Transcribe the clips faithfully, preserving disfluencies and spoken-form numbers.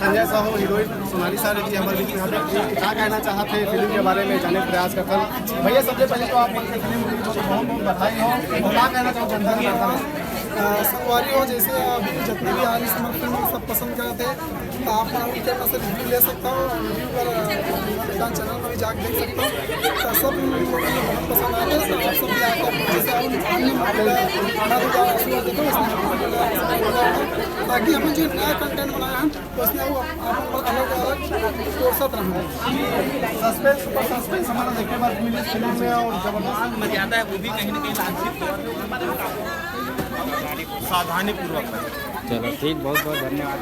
Sanjay Sahu, heroine Sonali Sahu जी हमर बीच में हवे। का कहना चाहत हे फिल्म के बारे में, जाने प्रयास करथन। भैया, सबसे पहले तो आप मन के फिल्म रिलीज होत हे, बहुत बहुत बधाई हो। और का कहना चाहत हे जनता के तरफ से? अ, संगवारी हो, जैसे अभी जितने भी आर्टिस्ट हमर फिल्म सब पसंद करत हे, तो आप मन उनके पास से रिव्यू ले सकता हो, रिव्यू पर, अ, चैनल में भी जाके देख सकता हो। तो सब लोगों को बहुत पसंद आया, तो आप सब भी आके जैसे हम अन्य मामले में, ताकि हम जो नया कंटेंट बनाया है, तो इसमें वो आप, आप अलग अलग कोर्सत रहना। सस्पेंस पर सस्पेंस हमारा देखने बाद मिले फिल्म में और जबरदस्त मजा आता है, वो भी कहीं ना कहीं लांछित सावधानी पूर्वक। चलो ठीक, बहुत बहुत धन्यवाद।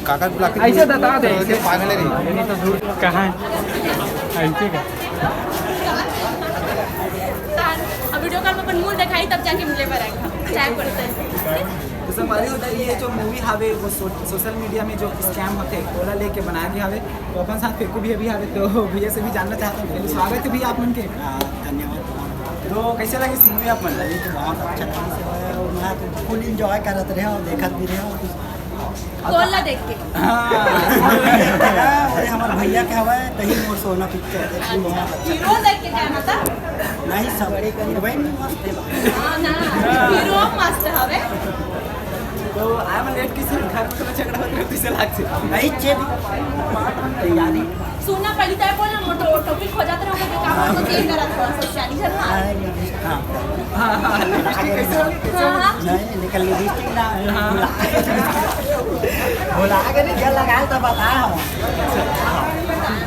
काका बुला के ऐसे बता दे। पागल है रे। कहाँ है? ऐसे का? अब वीडियो कॉल में अपन मुंह दिखाई, तब जाके मिले बर आएगा। चाय पड़ता है। तो संगवारी हो, ये जो मूवी हावे, वो सो-, सोशल मीडिया में जो स्कैम होते, ओला लेके बनाया गया हावे। तो अपन साथ फेकू भी अभी हावे, तो भैया से भी जानना चाहता हूँ। स्वागत है भैया आप मन के। हाँ, धन्यवाद। तो कैसे लगे मूवी आप मन? अरे, तो बहुत अच्छा काम से है, और मैं तो फुल एंजॉय करत रहे और देखत भी रहे और कुछ कोला देख के। हाँ, अरे, हमारे भैया के हवा है, तही मोर सोना पिक्चर है, बहुत अच्छा। हीरो देख के क्या मतलब? नहीं, सब हीरोइन भी मस्त है। हाँ ना, हीरो मस्त हवे। तो आय मन लेट किसी घर में तो झगड़ा होते, किसे लाग से? नहीं, चेप तैयारी। सुना, पहली तय बोला, मोटो टॉपिक हो जाता रहा, तो काम को चेंज करा, थोड़ा सा शादी करना। हाँ, हाँ, हाँ, हाँ, कैसे हो? कैसे हो? हाँ, हाँ। नहीं, निकल लिपस्टिक ना, हाँ। भुला। भुला के नहीं, जेल लगा तो बता हम।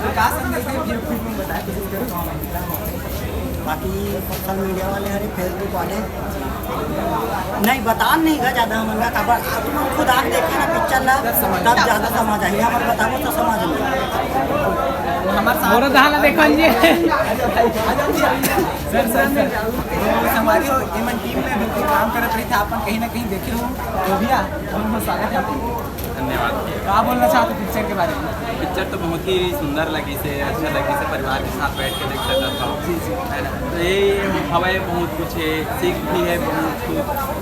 तो का संदेश है, फिर, फिर तुम बताए, कोशिश करो। बाकी सोशल मीडिया वाले, हरे फेसबुक वाले, नहीं, बता नहीं गा ज्यादा हमन ला, काबर तुम खुद आके देखे ना पिक्चर ला, तब ज्यादा समझ आही। हमन बताबो तो समझ नहीं। हमारे साथ मोरो दहा ला देखो जी। Sir, sir, sir. तो संगवारी हो, एमन टीम में बिल्कुल काम करत रही था, अपन कहीं ना कहीं देखे हो, तो भैया, बहुत बहुत स्वागत है आपका। धन्यवाद। का बोलना चाहते पिक्चर के बारे में? पिक्चर तो बहुत ही सुंदर लगी से, अच्छा लगी से, परिवार के साथ बैठ के देख सकता था। जी, जी। है ना? तो ये हवा है, बहुत कुछ है, सीख भी है बहुत कुछ।